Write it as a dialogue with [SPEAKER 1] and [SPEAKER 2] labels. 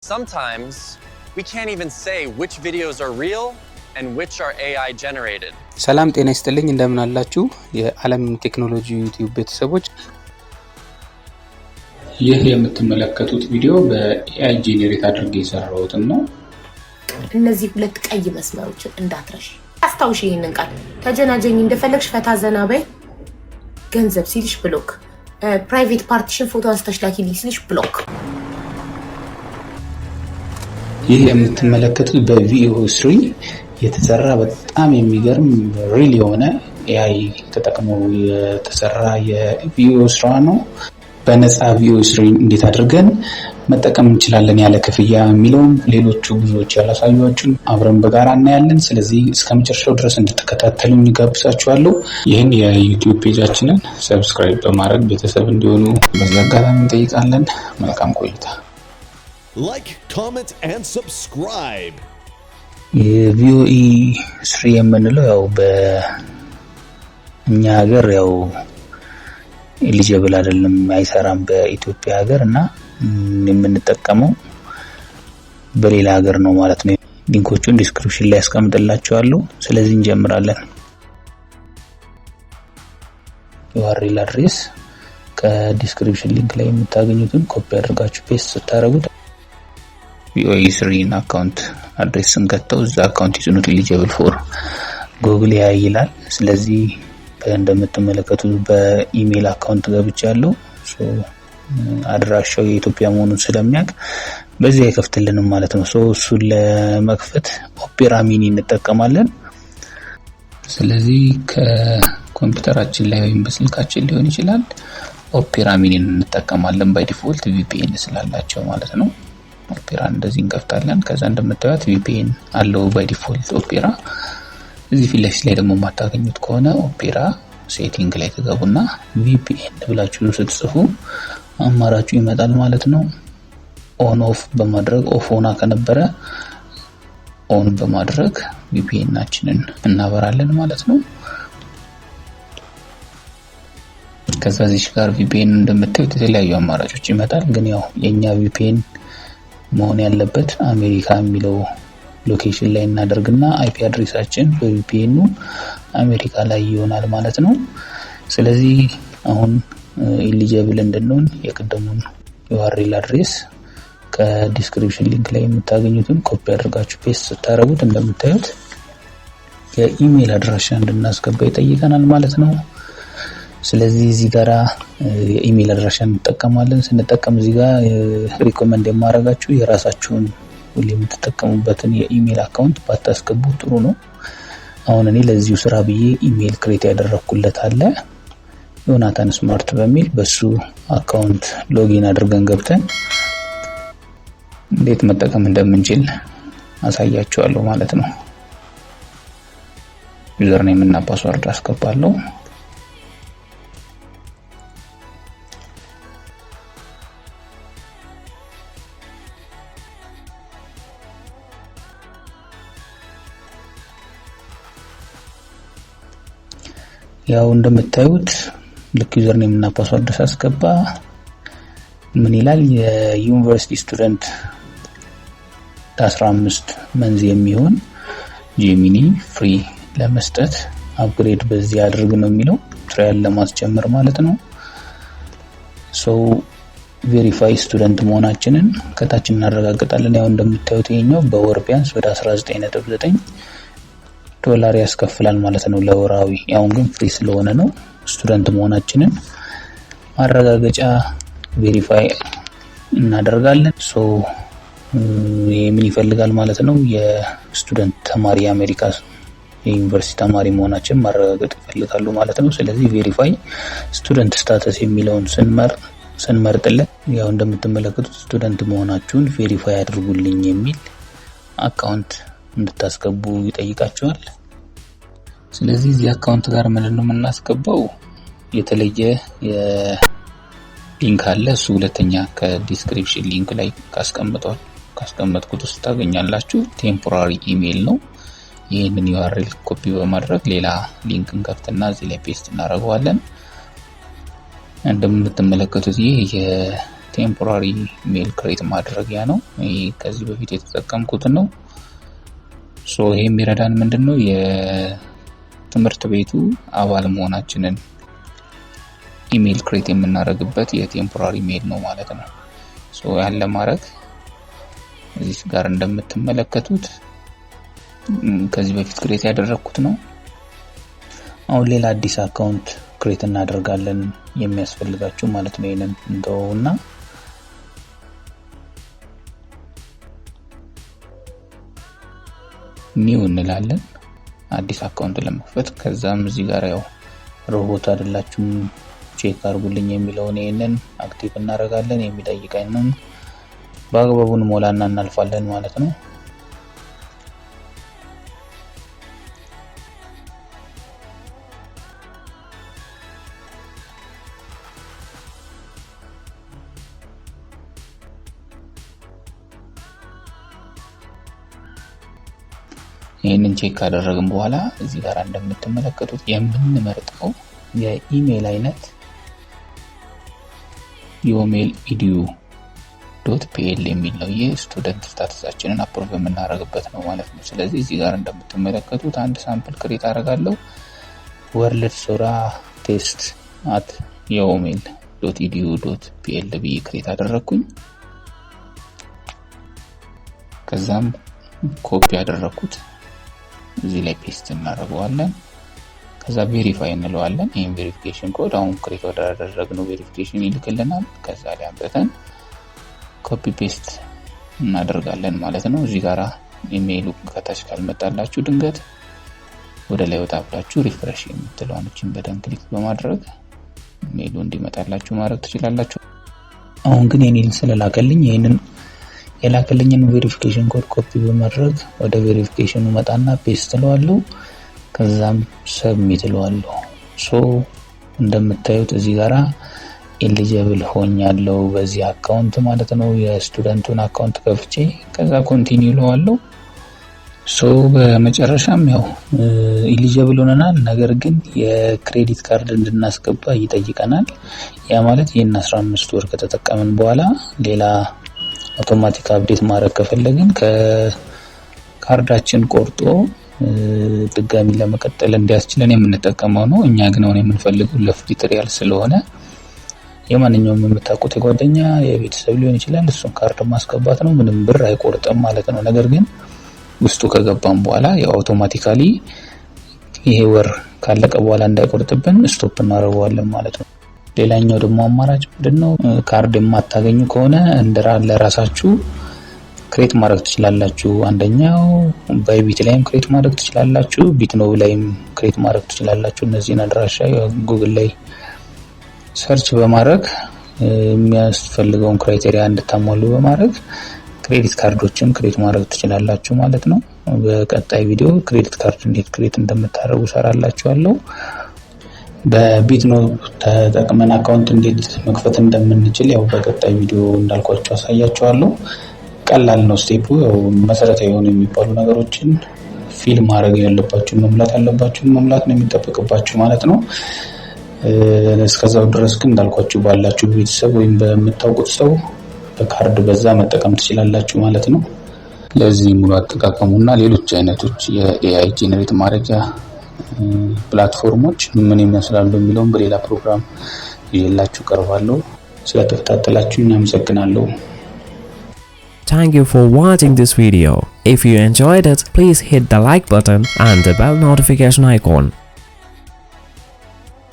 [SPEAKER 1] Sometimes we can't even say which videos are real and which are AI generated.
[SPEAKER 2] ሰላም ጤና ይስጥልኝ፣ እንደምን አላችሁ? የዓለም ቴክኖሎጂ ዩቲዩብ ቤተሰቦች። ይህ የምትመለከቱት ቪዲዮ በ AI generate አድርጌ የሰራሁትን ነው።
[SPEAKER 3] እነዚህ ሁለት ቀይ መስመሮችን እንዳትረሽ። አስታውሽ ይህንን ቃል። ተጀናጀኝ፣ እንደፈለግሽ ፈታ ዘና በይ። ገንዘብ ሲልሽ block፣ private part ሽን ፎቶ አንስተሽ ላኪልኝ ሲልሽ block።
[SPEAKER 2] ይህ የምትመለከቱት በ Veo 3 የተሰራ በጣም የሚገርም real የሆነ AI ተጠቅሞ የተሰራ የቪዲዮ ስራ ነው። በነፃ Veo 3 እንዴት አድርገን መጠቀም እንችላለን ያለ ክፍያ የሚለውም ሌሎቹ ብዙዎች ያላሳዩዋችሁን አብረን በጋራ እናያለን። ስለዚህ እስከ መጨረሻው ድረስ እንድትከታተሉኝ ጋብዛችኋለሁ። ይህን የዩቲዩብ page ኣችንን subscribe በማድረግ ቤተሰብ እንዲሆኑ በዚህ አጋጣሚ እንጠይቃለን። መልካም ቆይታ።
[SPEAKER 4] Like, comment, and subscribe.
[SPEAKER 2] የ Veo 3 የምንለው ያው በእኛ ሀገር ያው eligible አይደለም፣ አይሰራም በኢትዮጵያ ሀገር እና የምንጠቀመው በሌላ ሀገር ነው ማለት ነው። Link ኦቹን description ላይ ያስቀምጥላችኋለሁ። ስለዚህ እንጀምራለን። URL address ከ description link ላይ የምታገኙትን ኮፒ አድርጋችሁ paste ስታደርጉት Veo 3 ን account address ስንከተው እዛ account is not eligible for Google AI ይላል። ስለዚህ እንደምትመለከቱት በ email account ገብቻለሁ። አድራሻው የኢትዮጵያ መሆኑን ስለሚያውቅ በዚህ አይከፍትልንም ማለት ነው። So እሱን ለመክፈት Opera Mini እንጠቀማለን። ስለዚህ ከኮምፒውተራችን ላይ ወይም በስልካችን ሊሆን ይችላል፣ Opera Mini ን እንጠቀማለን። By default VPN ስላላቸው ማለት ነው። ኦፔራ እንደዚህ እንከፍታለን። ከዛ እንደምታዩት VPN አለው by default ኦፔራ። እዚህ ፊት ለፊት ላይ ደግሞ የማታገኙት ከሆነ ኦፔራ setting ላይ ትገቡና VPN ብላችሁ ስትጽፉ አማራጩ ይመጣል ማለት ነው። On off በማድረግ፣ off ሆና ከነበረ on በማድረግ VPN ኣችንን እናበራለን ማለት ነው። ከዛ እዚች ጋር VPN እንደምታዩት የተለያዩ አማራጮች ይመጣል። ግን ያው የኛ VPN መሆን ያለበት አሜሪካ የሚለው location ላይ እናደርግና IP address ኣችን በ VPN ኑ አሜሪካ ላይ ይሆናል ማለት ነው። ስለዚህ አሁን eligible እንድንሆን የቅድሙን URL address ከ description link ላይ የምታገኙትን ኮፒ አድርጋችሁ paste ስታደርጉት እንደምታዩት የኢሜይል አድራሻ እንድናስገባ ይጠይቀናል ማለት ነው። ስለዚህ እዚህ ጋራ የኢሜይል አድራሻ እንጠቀማለን። ስንጠቀም እዚህ ጋር recommend የማደርጋችሁ የራሳችሁን ሁሌ የምትጠቀሙበትን የ email account ባታስገቡ ጥሩ ነው። አሁን እኔ ለዚሁ ስራ ብዬ email create ያደረኩለት አለ፣ ዮናታን ስማርት በሚል። በሱ account login አድርገን ገብተን እንዴት መጠቀም እንደምንችል አሳያችኋለሁ ማለት ነው። Username እና password አስገባለሁ። ያው እንደምታዩት ልክ username እና password ሳስገባ ምን ይላል? የ university student ለ15 months የሚሆን Gemini free ለመስጠት upgrade በዚህ አድርግ ነው የሚለው፣ trial ለማስጀመር ማለት ነው። So verify student መሆናችንን ከታች እናረጋግጣለን። ያው እንደምታዩት ይሄኛው በወር ቢያንስ ወደ 19.9 ዶላር ያስከፍላል ማለት ነው ለወራዊ። አሁን ግን free ስለሆነ ነው። Student መሆናችንን ማረጋገጫ verify እናደርጋለን። So ይሄ ምን ይፈልጋል ማለት ነው? የ student ተማሪ፣ የአሜሪካ የዩኒቨርሲቲ ተማሪ መሆናችን ማረጋገጥ ይፈልጋሉ ማለት ነው። ስለዚህ verify student status የሚለውን ስንመርጥለት ያው እንደምትመለከቱት student መሆናችሁን verify አድርጉልኝ የሚል account እንድታስገቡ ይጠይቃችኋል። ስለዚህ እዚህ account ጋር ምንድን ነው የምናስገባው? የተለየ link አለ። እሱ ሁለተኛ ከ description link ላይ ካስቀመጥኩት ውስጥ ታገኛላችሁ። Temporary email ነው። ይህንን URL copy በማድረግ ሌላ link እንከፍትና እዚህ ላይ paste እናደርገዋለን። እንደምትመለከቱት ይህ የ Temporary mail create ማድረጊያ ነው። ይህ ከዚህ በፊት የተጠቀምኩት ነው። So ይሄ የሚረዳን ምንድን ነው? የትምህርት ቤቱ አባል መሆናችንን email create የምናደርግበት የ temporary mail ነው ማለት ነው። So ያን ለማድረግ እዚህ ጋር እንደምትመለከቱት ከዚህ በፊት create ያደረግኩት ነው። አሁን ሌላ አዲስ account create እናደርጋለን የሚያስፈልጋችሁ ማለት ነው። ይሄንን እንተውና new እንላለን አዲስ account ለመክፈት። ከዛም እዚህ ጋር ያው ሮቦት አይደላችሁም check አድርጉልኝ የሚለውን ይሄንን active እናደርጋለን። የሚጠይቀንን በአግባቡ እንሞላና እናልፋለን ማለት ነው። ይህንን check ካደረግን በኋላ እዚህ ጋር እንደምትመለከቱት የምንመርጠው የኢሜይል አይነት uoml edu.pl የሚል ነው። ይህ student status ኣችንን approve የምናደርግበት ነው ማለት ነው። ስለዚህ እዚህ ጋር እንደምትመለከቱት አንድ sample create አደርጋለሁ። worldsora test@uoml.edu.pl ብዬ create አደረግኩኝ። ከዛም ኮፒ ያደረግኩት እዚህ ላይ paste እናደርገዋለን። ከዛ verify እንለዋለን። ይህን verification code አሁን create ወዳደረግነው verification ይልክልናል። ከዛ ላይ አምጥተን copy paste እናደርጋለን ማለት ነው። እዚህ ጋራ ኢሜይሉ ከታች ካልመጣላችሁ ድንገት ወደ ላይ ወጣ ብላችሁ refresh የምትለዋን button click በማድረግ ኢሜይሉ እንዲመጣላችሁ ማድረግ ትችላላችሁ። አሁን ግን የኔን ስለላከልኝ ይህንን የላከልኝን verification code copy በማድረግ ወደ verification ኑ መጣና paste እለዋለሁ። ከዛም submit እለዋለሁ። So እንደምታዩት እዚህ ጋራ eligible ሆኛለሁ በዚህ account ማለት ነው። የ student ኡን account ከፍቼ ከዛ continue እለዋለሁ። So በመጨረሻም ያው eligible ሆነናል። ነገር ግን የ credit card እንድናስገባ ይጠይቀናል። ያ ማለት ይህን 15 ወር ከተጠቀምን በኋላ ሌላ automatic update ማድረግ ከፈለግን ከካርዳችን ቆርጦ ድጋሚ ለመቀጠል እንዲያስችለን የምንጠቀመው ነው። እኛ ግን አሁን የምንፈልገው ለ free trial ስለሆነ የማንኛውም የምታውቁት የጓደኛ የቤተሰብ ሊሆን ይችላል፣ እሱን ካርድ ማስገባት ነው። ምንም ብር አይቆርጥም ማለት ነው። ነገር ግን ውስጡ ከገባም በኋላ ያው automatically ይሄ ወር ካለቀ በኋላ እንዳይቆርጥብን stop እናደርገዋለን ማለት ነው። ሌላኛው ደግሞ አማራጭ ምንድነው? ካርድ የማታገኙ ከሆነ ለራሳችሁ create ማድረግ ትችላላችሁ። አንደኛው Bybit ላይም create ማድረግ ትችላላችሁ፣ Bitnob ላይም create ማድረግ ትችላላችሁ። እነዚህን አድራሻ ጉግል ላይ search በማድረግ የሚያስፈልገውን criteria እንድታሟሉ በማድረግ credit card ኦችን create ማድረግ ትችላላችሁ ማለት ነው። በቀጣይ ቪዲዮ credit card እንዴት create እንደምታደርጉ ሰራላችኋለሁ። በ Bitnob ተጠቅመን account እንዴት መክፈት እንደምንችል ያው በቀጣይ ቪዲዮ እንዳልኳችሁ አሳያችኋለሁ። ቀላል ነው step ኡ። ያው መሰረታዊ የሆኑ የሚባሉ ነገሮችን fill ማድረግ ያለባችሁን መሙላት ያለባችሁን መሙላት ነው የሚጠበቅባችሁ ማለት ነው። እስከዛው ድረስ ግን እንዳልኳችሁ ባላችሁ ቤተሰብ ወይም በምታውቁት ሰው በካርድ በዛ መጠቀም ትችላላችሁ ማለት ነው። ለዚህ ሙሉ አጠቃቀሙና ሌሎች አይነቶች የ AI generate ማድረጊያ platform ኦች ምን ይመስላሉ የሚለውን በሌላ ፕሮግራም ይዤላችሁ ቀርባለሁ። ስለተከታተላችሁ አመሰግናለሁ።
[SPEAKER 5] Thank you for watching this video. If you enjoyed it, please hit the like button and the bell notification icon.